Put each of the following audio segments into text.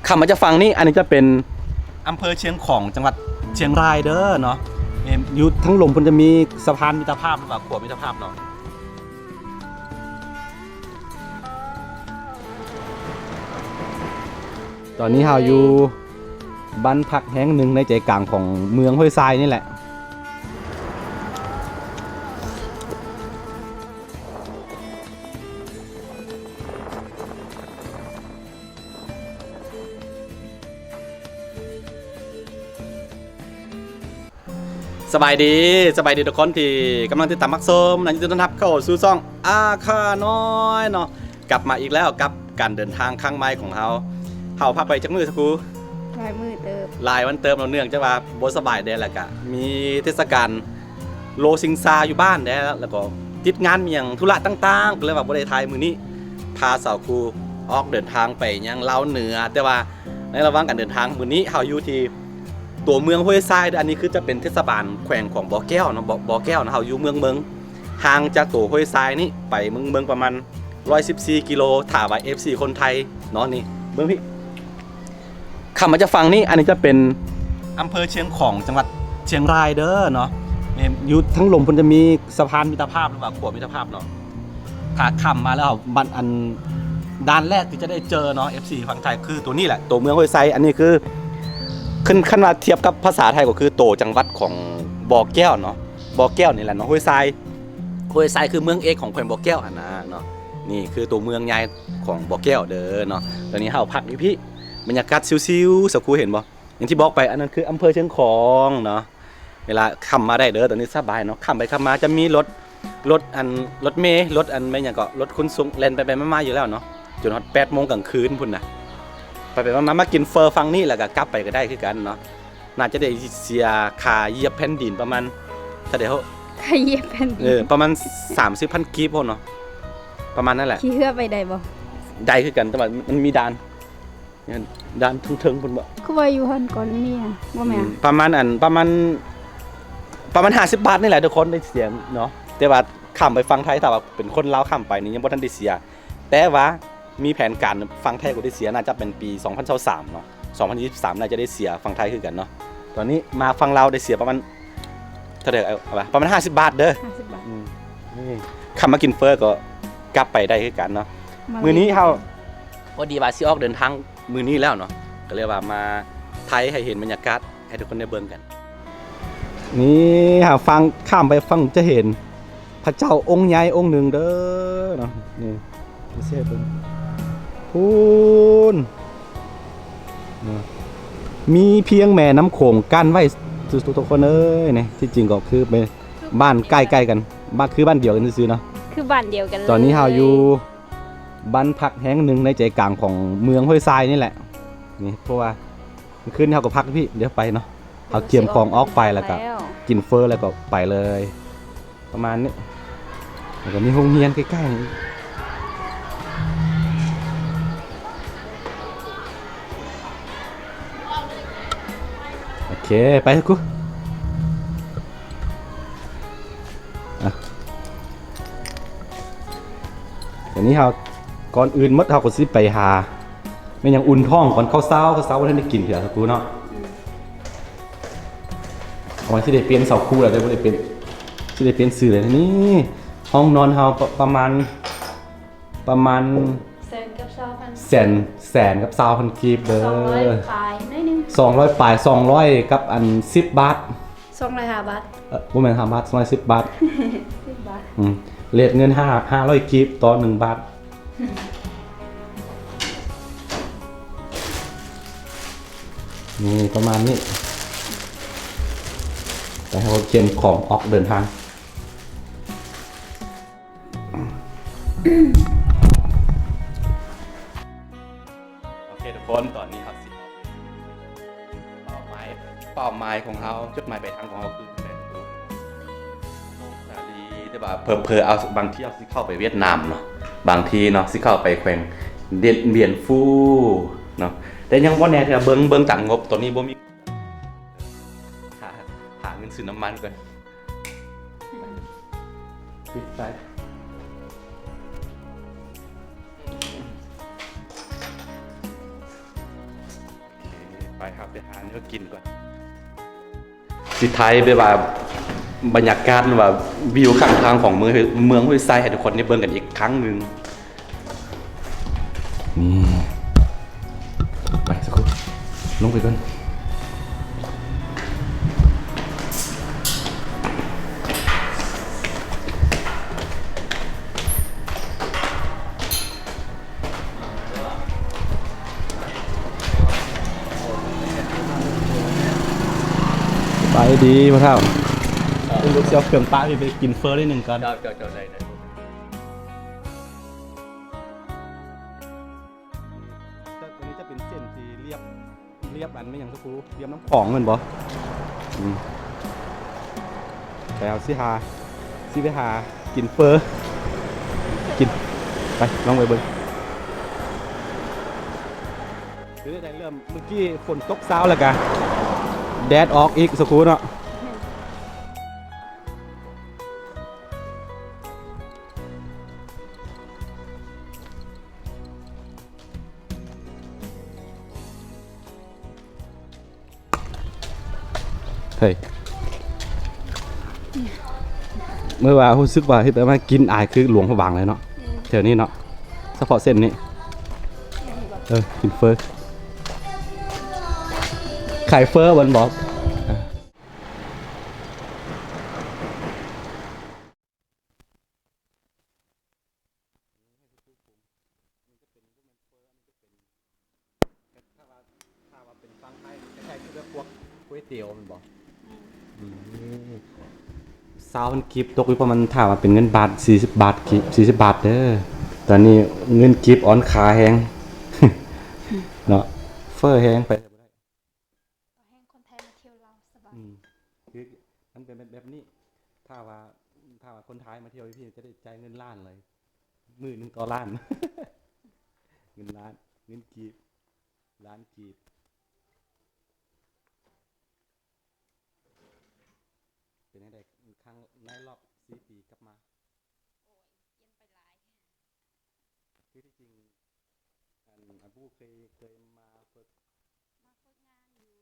ຂ້າມມາຈາກຝັ່ງນີ້ ອັນນີ້ຈະເປັນອຳເພີຊຽງຂອງ ຈັງຫວັດຊຽງລາຍເດີເນາະ. ເຫັນຢູ່ທາງລຸ່ມເພິ່ນຈະມີສະພານມິດຕະພາບ ຫຼືວ່າຂົວມິດຕະພາບເນາະ. ຕອນນີ້ເຮົາຢູ່ບ້ານພັກແຫ່ງໜຶ່ງໃນໃຈກາງຂອງເມືອງຫ້ວຍຊາຍນີ້ແຫຼະ. ສະບາຍດີ, ສະບາຍດີທຸກຄົນທີ່ກຳລັງຕິດຕາມຮັບຊົມນະ, ຍິນດີຕ້ອນຮັບເຂົ້າສູ່ຊ່ອງອາຄານ້ອຍເນາະ. ກັບມາອີກແລ້ວກັບການເດີນທາງຄັ້ງໃໝ່ຂອງເຮົາ. ເຮົາພັກໄປຈັກມື້ຊະຄູ? ຫຼາຍມື້ເຕີບ. ຫຼາຍວັນເຕີບເນາະ, ເນື່ອງຈາກວ່າບໍ່ສະບາຍແດ່ ແລ້ວກະມີເທດສະການໂລຊິງຊາຢູ່ບ້ານແດ່ ແລ້ວກໍຕິດງານມີຫຍັງທຸລະຕ່າງໆ ກໍເລີຍວ່າບໍ່ໄດ້ຖ່າຍ. ມື້ນີ້ພາສາວຄູອອກເດີນທາງໄປຍັງລາວເໜືອ, ແຕ່ວ່າ ໃນລະຫວ່າງການເດີນທາງ ມື້ນີ້ເຮົາຢູ່ທີ່ຕົວເມືອງຫ້ວຍຊາຍເດີ. ອັນນີ້ຄືຈະເປັນເທດສະບານແຂວງຂອງບໍ່ແກ້ວເນາະ, ບໍ່ ບໍ່ແກ້ວເນາະ. ເຮົາຢູ່ເມືອງເມືອງ ຫ່າງຈາກຕົວຫ້ວຍຊາຍນີ້ໄປເມືອງເມືອງປະມານຮ້ອຍສິບສີ່ກິໂລ. ຖ້າວ່າເອັຟຊີຄົນໄທເນາະ, ນີ້ເບິ່ງພີ້ ຂ້າມມາຈາກຝັ່ງນີ້ ອັນນີ້ຈະເປັນອຳເພີຊຽງຂອງ ຈັງຫວັດຊຽງລາຍເດີເນາະ. ເຫັນຢູ່ທາງລຸ່ມເພິ່ນຈະມີສະພານມິດຕະພາບ ຫຼືວ່າຂົວມິດຕະພາບເນາະ. ຖ້າຂ້າມມາແລ້ວ ບັດອັນ ດ່ານແລກທີ່ຈະໄດ້ເຈີເນາະ ເອັຟຊີຝັ່ງໄທ ຄືຕົວນີ້ແຫຼະ ຕົວເມືອງຫ້ວຍຊາຍ. ອັນນີ້ຄື ຄັນ ຄັນວ່າທຽບກັບພາສາໄທກໍຄືໂຕຈັງຫວັດຂອງບໍ່ແກ້ວເນາະ, ບໍ່ແກ້ວນີ້ແຫຼະເນາະ. ຫ້ວຍຊາຍ ຫ້ວຍຊາຍຄືເມືອງເອກຂອງແຂວງບໍ່ແກ້ວຫັ້ນນະເນາະ. ນີ້ຄືຕົວເມືອງໃຫຍ່ຂອງບໍ່ແກ້ວເດີເນາະ. ຕອນນີ້ເຮົາພັກຢູ່ພີ້ ບັນຍາກາດຊິວໆ ສາວຄູເຫັນບໍ່? ຢ່າງທີ່ບອກໄປ ອັນນັ້ນຄືອຳເພີຊຽງຂອງເນາະ. ເວລາຄ່ຳມາໄດ້ເດີ, ຕອນນີ້ສະບາຍເນາະ. ຄ່ຳໄປຄ່ຳມາຈະມີລົດ ລົດອັນ ລົດເມ ລົດອັນ ແມ່ນຫຍັງເກາະ ລົດຂົນສົ່ງແລ່ນໄປໆມາໆຢູ່ແລ້ວເນາະ, ຈົນຮອດແປດໂມງກາງຄືນພຸ້ນນະ. ໄປໆມາໆ ມາກິນເຝີຝັ່ງນີ້ ແລ້ວກໍກັບໄປກໍໄດ້ຄືກັນເນາະ. ໜ້າຈະໄດ້ເສຍຄ່າຢຽບແຜ່ນດິນປະມານເທົ່າໃດເຮົາ? ຄ່າຢຽບແຜ່ນດິນ ເອີ ປະມານສາມສິບພັນກີບເຮົາເນາະ, ປະມານນັ້ນແຫຼະ. ຂີ່ເຮືອໄປໄດ້ບໍ່? ໄດ້ຄືກັນ, ແຕ່ວ່າມັນມີດ່ານ ດ່ານເທິງໆພຸ້ນບໍ? ຄືວ່າຢູ່ຫັ້ນກ່ອນມີຫຍັງບໍ່ແມ່ນ? ອືມ ປະມານອັນ ປະມານ ປະມານຫ້າສິບບາດນີ້ແຫຼະທຸກຄົນໄດ້ເສຍເນາະ. ແຕ່ວ່າຂ້າມໄປຝັ່ງໄທ ຖ້າວ່າເປັນຄົນລາວຂ້າມໄປນີ້ຍັງບໍ່ທັນໄດ້ເສຍ, ແຕ່ວ່າມີແຜນການຝັ່ງໄທກໍໄດ້ເສຍ ໜ້າຈະເປັນປີສອງພັນຊາວສາມເນາະ, ສອງພັນຊາວສາມໜ້າຈະໄດ້ເສຍຝັ່ງໄທຄືກັນເນາະ. ຕອນນີ້ມາຝັ່ງລາວໄດ້ເສຍປະມານ ເທົ່າໃດ ເອົາ ເອົາປະມານຫ້າສິບບາດເດີ. ຫ້າສິບບາດ ອືມ ນີ້ ຄັນມາກິນເຝີກໍກັບໄປໄດ້ຄືກັນເນາະ. ມື້ນີ້ເຮົາ ພໍດີວ່າຊິອອກເດີນທາງມື້ນີ້ແລ້ວເນາະ, ກໍເລີຍວ່າມາໄທໃຫ້ເຫັນບັນຍາກາດໃຫ້ທຸກຄົນໄດ້ເບິ່ງກັນ. ນີ້ຫາຝັ່ງ ຂ້າມໄປຝັ່ງຈະເຫັນພະເຈົ້າອົງໃຫຍ່ອົງໜຶ່ງເດີເນາະ. ນີ້ ຊິໃຫ້ເບິ່ງ ພຸ້ນ ມີພຽງແມ່ນ້ຳໂຂງກັ້ນໄວ້ ທຸກໆຄົນເອີຍ. ນີ້ ທີ່ຈິງກໍຄືເປັນບ້ານໃກ້ໆກັນ, ບ້ານ ຄືບ້ານດຽວກັນຊື່ໆເນາະ, ຄືບ້ານດຽວກັນເລີຍ. ຕອນນີ້ເຮົາຢູ່ບ້ານພັກແຫ່ງໜຶ່ງໃນໃຈກາງຂອງເມືອງຫ້ວຍຊາຍນີ້ແຫຼະ. ນີ້ ເພາະວ່າມື້ຄືນນີ້ເຮົາກໍພັກຢູ່ພີ້, ດຽວໄປເນາະ. ເຮົາກຽມຂອງອອກໄປ ແລ້ວກໍກິນເຝີ ແລ້ວກໍໄປເລີຍ ປະມານນີ້. ແລ້ວກໍມີໂຮງຮຽນໃກ້ໆນີ້. ໂອເຄ ໄປ ຄູ ອ່ະ ຕອນນີ້ເຮົາ ກ່ອນອື່ນໝົດເຮົາກໍຊິໄປຫາ ແມ່ນຫຍັງ ອຸ່ນທ້ອງກ່ອນ. ເຂົ້າເຊົ້າ ເຂົ້າເຊົ້າບໍ່ທັນໄດ້ກິນເທື່ອ ຄູເນາະ. ອືມ ເອົາໄວ້ຊິໄດ້ປ່ຽນເສົາຄູແລ້ວເດີ, ບໍ່ໄດ້ປ່ຽນ ຊິໄດ້ປ່ຽນຊື່ແລ້ວ. ນີ້ຫ້ອງນອນເຮົາ ປະ ປະມານ ປະມານແສນກັບຊາວພັນ ແສນ ແສນກັບຊາວພັນກີບເດີ. ສອງຮ້ອຍປາຍໜ້ອຍໜຶ່ງ ສອງຮ້ອຍປາຍ ສອງຮ້ອຍກັບອັນສິບບາດ ສອງຮ້ອຍຫ້າບາດ ເອີ ບໍ່ແມ່ນຫ້າບາດ ສອງຮ້ອຍສິບບາດ ສິບບາດ. ອືມ ເລດເງິນຫ້າ ຫ້າຮ້ອຍກີບຕໍ່ໜຶ່ງບາດ. ນີ້ປະມານນີ້ ໄປ ເຮົາກຽມຂອງອອກເດີນທາງ. ໂອເຄທຸກຄົນ ຕອນນີ້ເຮົາຊິ ເປົ້າໝາຍ ເປົ້າໝາຍຂອງເຮົາ ຈຸດໝາຍປາຍທາງຂອງເຮົາຄື ແຕ່ວ່າເຜີໆ ເອົາ ບາງທີເຮົາຊິເຂົ້າໄປຫວຽດນາມເນາະ, ບາງທີເນາະ ຊິເຂົ້າໄປແຂວງເດຍນບຽນຟູເນາະ, ແຕ່ຍັງບໍ່ແນ່ເທື່ອ. ເບິ່ງ ເບິ່ງຕາມງົບ ຕອນນີ້ບໍ່ມີ ຫາ ຫາເງິນຊື້ນ້ຳມັນກ່ອນ. ປິດໄຟ. ໄປ ເຮົາໄປຫາແນວກິນກ່ອນ ຊິຖ່າຍແບບວ່າບັນຍາກາດ ຫຼືວ່າວິວຂ້າງທາງຂອງເມືອງ ເມືອງຫ້ວຍຊາຍ ໃຫ້ທຸກຄົນໄດ້ເບິ່ງກັນອີກຄັ້ງໜຶ່ງ. ນີ້ ໄປ ສັກຄົນ ລົງໄປກ່ອນ. ສະບາຍດີພໍ່ເຖົ້າ ລູກຊິເອົາເຄື່ອງປະໄປກິນເຟີໜ້ອຍໜຶ່ງກ່ອນ. ເຈົ້າ ເຈົ້າ ເຈົ້າ ໄດ້ ໄດ້. ແຕ່ຕົວນີ້ຈະເປັນເສັ້ນທີ່ລຽບ ລຽບອັນແມ່ນຫຍັງຊະຄູ ລຽບນ້ຳຂອງແມ່ນບໍ່? ອືມ ແລ້ວຊິຫາ ຊິໄປຫາກິນເຟີ ກິນ ໄປ ລອງໄປເບິ່ງ. ເປັນຈັ່ງໃດ ເລີ່ມ ມື້ກີ້ຝົນຕົກເຊົ້າ ແລ້ວກະແດດອອກອີກຊະຄູເນາະ. ເຮີ້ຍ ເມື່ອວ່າຮູ້ສຶກວ່າເຮັດແບບວ່າກິນອາຍຄືຫຼວງພະບາງເລີຍເນາະ. ອືມ ແຖວນີ້ເນາະ ສະເພາະເສັ້ນນີ້. ເອີ ກິນເຟີ ຂາຍເຟີບໍ່ ບອກ. ຖ້າວ່າ ຖ້າວ່າເປັນຝັ່ງໄທ ຄ້າຍໆຄືແບບພວກກ໋ວຍຕຽວແມ່ນບໍ່? ອືມ ອືມ ຊາວພັນກີບ ຕົກຢູ່ປະມານ ຖ້າວ່າເປັນເງິນບາດ ສີ່ສິບບາດກີບ ສີ່ສິບບາດເດີ. ຕອນນີ້ເງິນກີບອ່ອນຄ່າແຮງເນາະ ເຟີແຮງ ໄປບໍ່ໄດ້. ແຮງຄົນໄທມາທ່ຽວລາວສະບາຍ. ອືມ ຄືມັນເປັນແບບ ແບບນີ້ ຖ້າວ່າ ຖ້າວ່າຄົນໄທມາທ່ຽວຢູ່ພີ້ ຈະໄດ້ຈ່າຍເງິນລ້ານເລີຍ ມື້ໜຶ່ງຕໍ່ລ້ານ ເງິນລ້ານ ເງິນກີບ ລ້ານກີບ. ເປັນຈັ່ງໃດ ຄັ້ງໃນລອບສີ່ປີກັບມາ? ໂອ້ຍ ປ່ຽນໄປຫຼາຍ. ຄືທີ່ຈິງ ອັນ ອັນປູເຄີຍ ເຄີຍມາຝຶກ ມາຝຶກງານຢູ່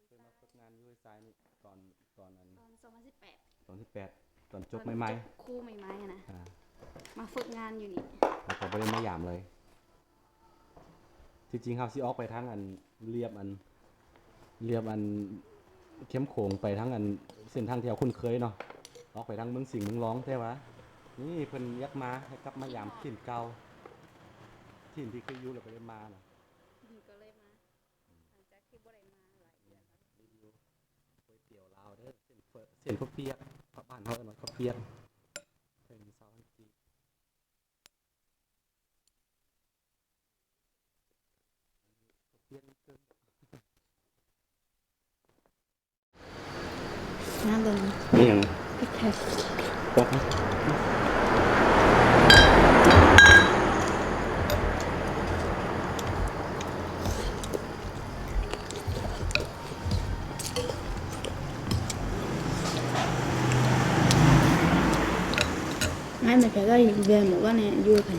ເຄີຍມາຝຶກງານຢູ່ຫ້ວຍຊາຍນີ້ ຕອນ ຕອນ ອັນ ຕອນສອງພັນສິບແປດ ສອງພັນສິບແປດ ຕອນຈົບໃໝ່ໆ ຈົບຄູໃໝ່ໆຫັ້ນນະ. ອ່າ ມາຝຶກງານຢູ່ນີ້ ແລ້ວກໍບໍ່ໄດ້ມາຢາມເລີຍ. ທີ່ຈິງເຮົາຊິອອກໄປທາງອັນລຽບອັນ ລຽບອັນແຄມໂຂງໄປທາງອັນເສັ້ນທາງທີ່ເຮົາຄຸ້ນເຄີຍເນາະ ອອກໄປທາງເມືອງສິງເມືອງລອງ ແຕ່ວ່ານີ້ເພິ່ນຢາກມາ ຢາກກັບມາຢາມຖິ່ນເກົ່າ ຖິ່ນທີ່ເຄີຍຢູ່ ແລ້ວກໍເລີຍມານະ ກໍເລີຍມາ ຫຼັງຈາກທີ່ບໍ່ໄດ້ມາຫຼາຍເດືອນແລ້ວ. ແມ່ນ ຣີວິວກ໋ວຍຕຽວລາວເດີ ເສັ້ນເຝີ ເສັ້ນເຂົ້າປຽກ ບ້ານເຮົາເອີ້ນວ່າເຂົ້າປຽກ ເຖິງຊາວອັງກິດ. ເປັນເກີງ ໜ້າເບິ່ງ ມີຫຍັງ? Ngay mà cái đây về một cái này vui phải.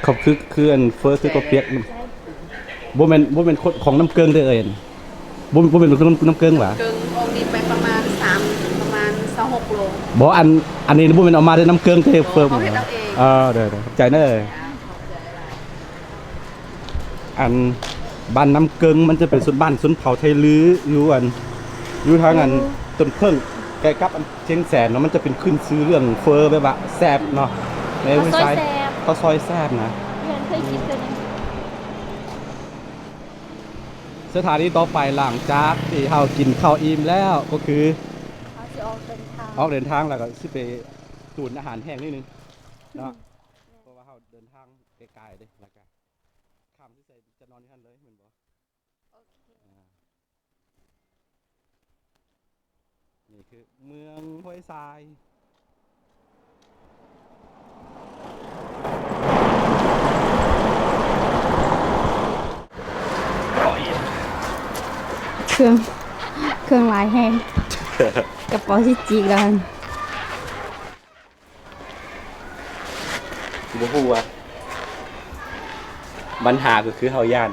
ເຂົາຄື ຄືອັນເຟີຄືເຂົ້າປຽກ ບໍ່ແມ່ນ ບໍ່ແມ່ນຂອງນ້ຳເກິ່ງເດີເອີຍ ບໍ່ ບໍ່ແມ່ນນ້ຳ ນ້ຳເກິ່ງຫວາ? ເກິ່ງອອກນີ້ໄປປະມານສາມ ປະມານຊາວຫົກໂລ. ບໍ່ ອັນ ອັນນີ້ບໍ່ແມ່ນເອົາມາແຕ່ນ້ຳເກິ່ງເດ້ ເຟີ. ເຂົາເຮັດເອົາເອງ. ເອີ ເດີ ເດີ ຂອບໃຈເດີ. ອັນບ້ານນ້ຳເກິ່ງ ມັນຈະເປັນຊົນ ບ້ານຊົນເຜົ່າໄທລື ຢູ່ອັນ ຢູ່ທາງອັນ ໂອ້ ຕົ້ນເຜິ້ງ ໃກ້ກັບອັນຊຽງແສນເນາະ. ມັນຈະເປັນຂຶ້ນຊື່ເລື່ອງເຟີ ແບບວ່າແຊບເນາະ ໃນຫ້ວຍຊາຍ ເຂົ້າຊອຍແຊບ ເຂົ້າຊອຍແຊບນະ. ເຮືອນເຄີຍກິນເທື່ອໜຶ່ງ. ສະຖານີຕໍ່ໄປ ຫຼັງຈາກທີ່ເຮົາກິນເຂົ້າອີ່ມແລ້ວ ກໍຄືເຮົາຊິອອກເດີນທາງ ອອກເດີນທາງແລ້ວກໍຊິໄປຕູນອາຫານແຫ້ງໜ້ອຍໜຶ່ງເນາະ. ອືມ ເພາະວ່າເຮົາເດີນທາງໄກໆເດ້ ແລ້ວກໍຄ່ຳຊິໃສ່ຈະນອນຢູ່ຫັ້ນເລີຍແມ່ນບໍ່? ໂອເຄ ອ່າ ນີ້ຄືເມືອງຫ້ວຍຊາຍ. ເຄື່ອງ ເຄື່ອງຫຼາຍແຮງ ກະເປົາຊິຈິກແລ້ວຫັ້ນ. ບໍ່ຮູ້ວ່າ ບັນຫາກໍຄືເຮົາຢ້ານ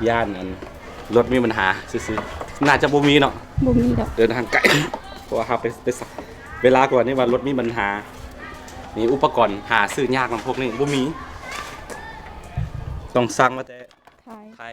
ຢ້ານອັນລົດມີບັນຫາຊື່ໆ ໜ້າຈະບໍ່ມີເນາະ ບໍ່ມີດອກ ເດີນທາງໄກ ເພາະວ່າເຮົາໄປ ໄປ ເວລາກ່ອນນີ້ວ່າລົດມີບັນຫາ ນີ້ອຸປະກອນຫາຊື້ຍາກນຳພວກນີ້ ບໍ່ມີ ຕ້ອງສັ່ງມາແຕ່ໄທ.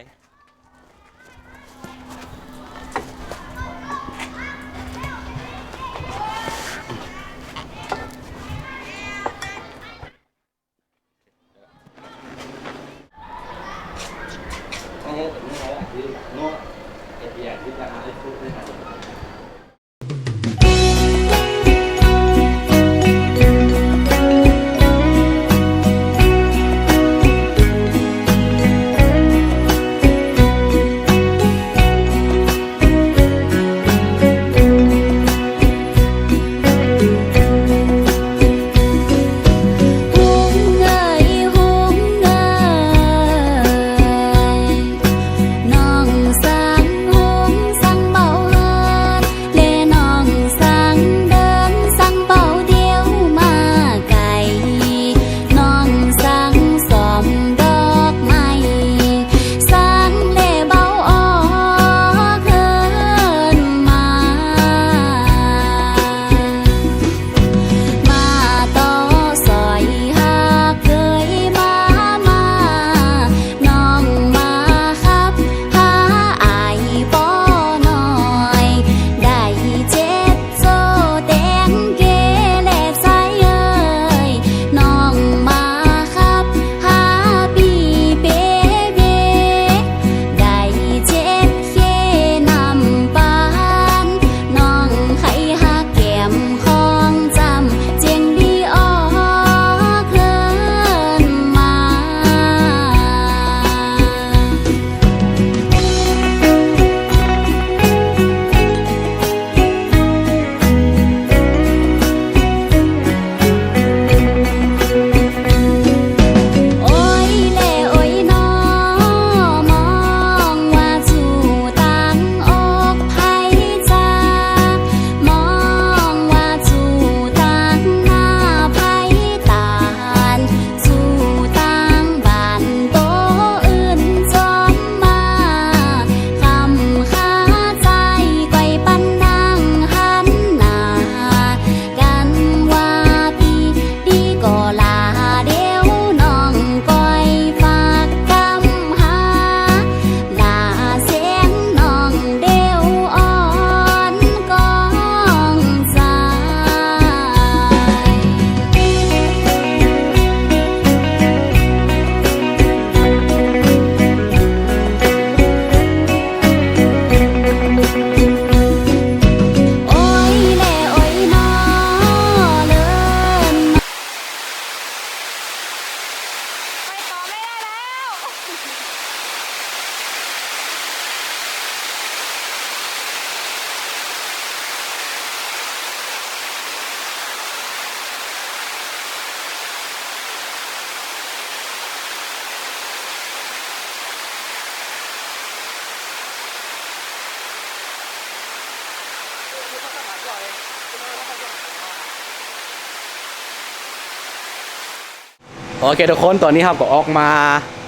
ໂອເຄທຸກຄົນ ຕອນນີ້ເຮົາກໍອອກມາ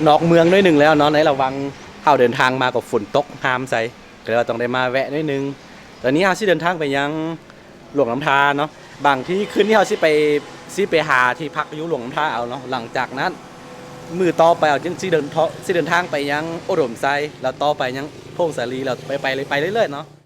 ນອກເມືອງໜ້ອຍໜຶ່ງແລ້ວເນາະ ໃນລະຫວ່າງເຮົາເດີນທາງມາກໍຝົນຕົກຫ້າມໃສ່ ກໍເລີຍວ່າຕ້ອງໄດ້ມາແວະໜ້ອຍໜຶ່ງ. ຕອນນີ້ເຮົາຊິເດີນທາງໄປຍັງຫຼວງນ້ຳທາເນາະ ບາງທີຄືນນີ້ເຮົາຊິໄປ ຊິໄປຫາທີ່ພັກຢູ່ຫຼວງນ້ຳທາເອົາເນາະ. ຫຼັງຈາກນັ້ນ ມື້ຕໍ່ໄປເຮົາຈຶ່ງຊິເດີນ ຊິເດີນທາງໄປຍັງອຸດົມໄຊ ແລ້ວຕໍ່ໄປຍັງຜົ້ງສາລີ ແລ້ວໄປ ໄປ ໄປເລື້ອຍໆເນາະ.